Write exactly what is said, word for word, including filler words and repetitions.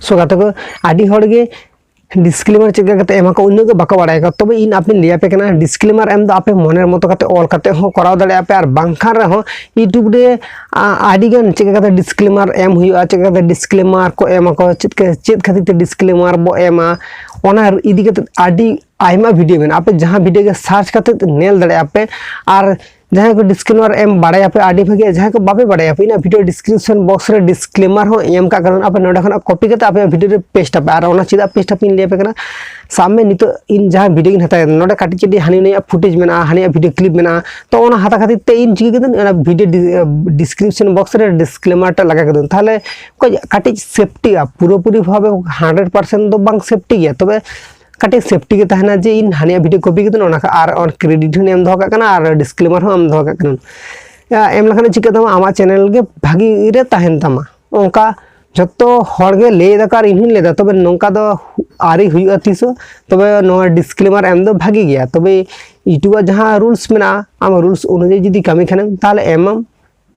ᱥᱳ ᱜᱟᱛᱮ ᱠᱚ, ᱟᱹᱰᱤ ᱦᱚᱲ ᱜᱮ ᱰᱤᱥᱠᱞᱮᱢᱟᱨ ᱪᱮᱫ ᱞᱮᱠᱟ ᱠᱟᱛᱮ ᱮᱢᱟ ᱠᱚ, ᱩᱱᱟᱹᱜ ᱜᱮ ᱵᱟᱠᱚ ᱵᱟᱲᱟᱭᱟ᱾ ᱛᱚᱵᱮ ᱤᱧ ᱟᱯᱮᱧ ᱞᱟᱹᱭ ᱟᱯᱮ ᱠᱟᱱᱟ, ᱰᱤᱥᱠᱞᱮᱢᱟᱨ ᱮᱢ ᱫᱚ ᱟᱯᱮ ᱢᱚᱱᱮᱨ ᱢᱚᱛᱚ ᱠᱟᱛᱮ ᱚᱞ ᱠᱟᱛᱮ ᱦᱚᱸ ᱠᱚᱨᱟᱣ ᱫᱟᱲᱮᱭᱟᱜᱼᱟ ᱯᱮ, ᱟᱨ ᱵᱟᱝᱠᱷᱟᱱ ᱨᱮᱦᱚᱸ YouTube ᱨᱮ, ᱟ, ᱟᱹᱰᱤ ᱜᱟᱱ ᱪᱮᱫ ᱞᱮᱠᱟ ᱠᱟᱛᱮ ᱰᱤᱥᱠᱞᱮᱢᱟᱨ ᱮᱢ ᱦᱩᱭᱩᱜᱼᱟ, ᱪᱮᱫ ᱞᱮᱠᱟ ᱠᱟᱛᱮ ᱰᱤᱥᱠᱞᱮᱢᱟᱨ ᱠᱚ ᱮᱢᱟ ᱠᱚ, ᱪᱮᱫ ᱠᱟ-, ᱪᱮᱫ ᱠᱷᱟᱹᱛᱤᱨ ᱛᱮ ᱰᱤᱥᱠᱞᱮᱢᱟᱨ ᱵᱚ ᱮᱢᱟ, ᱚᱱᱟ ᱤᱫᱤ ᱠᱟᱛᱮ ᱟᱹᱰᱤ ᱟᱭᱢᱟ ᱵᱷᱤᱰᱤᱭᱳ ᱢᱮᱱᱟᱜᱼᱟ, ᱟᱯᱮ ᱡᱟᱦᱟᱸ ᱵᱷᱤᱰᱤᱭᱳ ᱜᱮ ᱥᱟᱨᱪ ᱠᱟᱛᱮ ᱧᱮᱞ ᱫᱟᱲᱮᱭᱟᱜᱼᱟ ᱯᱮ᱾ ᱟᱨ ᱡᱟᱦᱟᱸᱭ ᱠᱚ ᱰᱤᱥᱠᱞᱮᱢᱟᱨ ᱮᱢ ᱵᱟᱲᱟᱭᱟᱯᱮ, ᱟᱹᱰᱤ ᱵᱷᱟᱜᱮ᱾ ᱡᱟᱦᱟᱸᱭ ᱠᱚ ᱵᱟᱯᱮ ᱵᱟᱲᱟᱭᱟ, ᱤᱧᱟᱹᱜ ᱵᱷᱤᱰᱤᱭᱳ ᱰᱤᱥᱠᱨᱤᱯᱥᱚᱱ ᱵᱚᱠᱥ ᱨᱮ ᱰᱤᱥᱠᱞᱮᱢᱟᱨ ᱦᱚᱸ ᱮᱢ ᱠᱟᱜ ᱠᱟᱱᱟ, ᱟᱯᱮ ᱱᱚᱰᱮ ᱠᱷᱚᱱᱟᱜ ᱠᱚᱯᱤ ᱠᱟᱛᱮ ᱟᱯᱮᱭᱟᱜ ᱵᱷᱤᱰᱤᱭᱳ ᱨᱮ ᱯᱮᱥᱴ ᱟᱯᱮ᱾ ᱟᱨ ᱚᱱᱟ ᱪᱮᱫᱟᱜ ᱯᱮᱥᱴ ᱟᱯᱮ ᱤᱧ ᱞᱟᱹᱭ ᱟᱯᱮ ᱠᱟᱱᱟ, ᱥᱟᱵ ᱢᱮ ᱱᱤᱛᱚᱜ ᱤᱧ ᱡᱟᱦᱟᱸ ᱵᱷᱤᱰᱤᱭᱳ ᱜᱤᱧ ᱦᱟᱛᱟᱣ ᱠᱮᱫᱟ, ᱱᱚᱰᱮ ᱠᱟᱹᱴᱤᱡ ᱠᱟᱹᱴᱤᱡ ᱦᱟᱹᱱᱤ ᱱᱟᱹᱭᱟᱜ ᱯᱷᱩᱴᱮᱡᱽ ᱢᱮᱱᱟᱜᱼᱟ, ᱦᱟᱹᱱᱤᱭᱟᱜ ᱵᱷᱤᱰᱤᱭᱳ ᱠᱞᱤᱯ ᱢᱮᱱᱟᱜᱼᱟ, ᱛᱚ ᱚᱱᱟ ᱦᱟᱛᱟᱣ ᱠᱷᱟᱹᱛᱤᱨ ᱛᱮ ᱤᱧ ᱪᱤᱠᱟᱹ ᱠᱤᱫᱟᱹᱧ, ᱚᱱᱟ ᱵᱷᱤᱰᱤᱭᱳ ᱰᱤᱥᱠᱨᱤᱯᱥᱚᱱ ᱵᱚᱠᱥ ᱨᱮ ᱰᱤᱥᱠᱞᱮᱢᱟᱨ ᱴᱟᱜ ᱞᱟᱜᱟ ᱠᱤᱫᱟᱹᱧ᱾ ᱛᱟᱦᱚᱞᱮ ᱚᱠᱚᱭ ᱠᱟᱹᱴᱤᱡ ᱥᱮᱯᱴᱤᱜᱼᱟ, ᱯᱩᱨᱟᱹᱯᱩᱨᱤ ᱵᱷᱟᱵᱮ ᱦᱟᱱᱰᱨᱮᱰ ᱯᱟᱨᱥᱮᱱᱴ ᱫᱚ ᱵᱟᱝ ᱥᱮᱯᱴᱤ ᱜᱮᱭᱟ, ᱛᱚᱵᱮ ᱠᱟᱹᱴᱤᱡ ᱥᱮᱯᱴᱤ ᱜᱮ ᱛᱟᱦᱮᱱᱟ ᱡᱮ ᱤᱧ ᱦᱟᱹᱱᱤᱭᱟᱜ ᱵᱷᱤᱰᱤᱭᱳ ᱠᱚᱯᱤ ᱠᱟᱛᱮ ᱚᱱᱟ ᱠᱷᱟ-, ᱟᱨ ᱚᱱ ᱠᱨᱮᱰᱤᱴ ᱦᱚᱸᱧ ᱮᱢ ᱫᱚᱦᱚ ᱠᱟᱜ ᱠᱟᱱᱟ ᱟᱨ ᱰᱤᱥᱠᱞᱮᱢᱟᱨ ᱦᱚᱸ ᱮᱢ ᱫᱚᱦᱚ ᱠᱟᱜ ᱠᱟᱱᱟ᱾ ᱭᱟ, ᱮᱢ ᱞᱮᱠᱷᱟᱱ ᱪᱤᱠᱟᱹᱜ ᱛᱟᱢᱟ, ᱟᱢᱟᱜ ᱪᱮᱱᱮᱞ ᱜᱮ ᱵᱷᱟᱹᱜᱤ ᱨᱮ ᱛᱟᱦᱮᱱ ᱛᱟᱢᱟ᱾ ᱚᱱᱠᱟ ᱡᱚᱛᱚ ᱦᱚᱲ ᱜᱮ ᱞᱟᱹᱭ ᱫᱟᱠᱚ ᱟᱨ ᱤᱧ ᱦᱚᱸᱧ ᱞᱟᱹᱭ ᱫᱟ, ᱛᱚᱵᱮ ᱱᱚᱝᱠᱟ ᱫᱚ ᱟᱹᱣᱨᱤ ᱦᱩᱭᱩᱜᱼᱟ ᱛᱤᱥ ᱦᱚᱸ᱾ ᱛᱚᱵᱮ ᱱᱚᱣᱟ ᱰᱤᱥᱠᱞᱮᱢᱟᱨ ᱮᱢ ᱫᱚ ᱵᱷᱟᱹᱜᱤ ᱜᱮᱭᱟ, ᱛᱚᱵᱮ YouTube ᱟᱜ ᱡᱟᱦᱟᱸ ᱨᱩᱞᱥ ᱢᱮᱱᱟᱜᱼᱟ, ᱟᱢ ᱨᱩᱞᱥ ᱚᱱᱩᱡᱟᱭᱤ ᱡᱩᱫᱤ ᱠᱟᱹᱢᱤ ᱠᱷᱟᱱᱮᱢ, ᱛᱟᱦᱚᱞᱮ ᱮᱢᱟᱢ᱾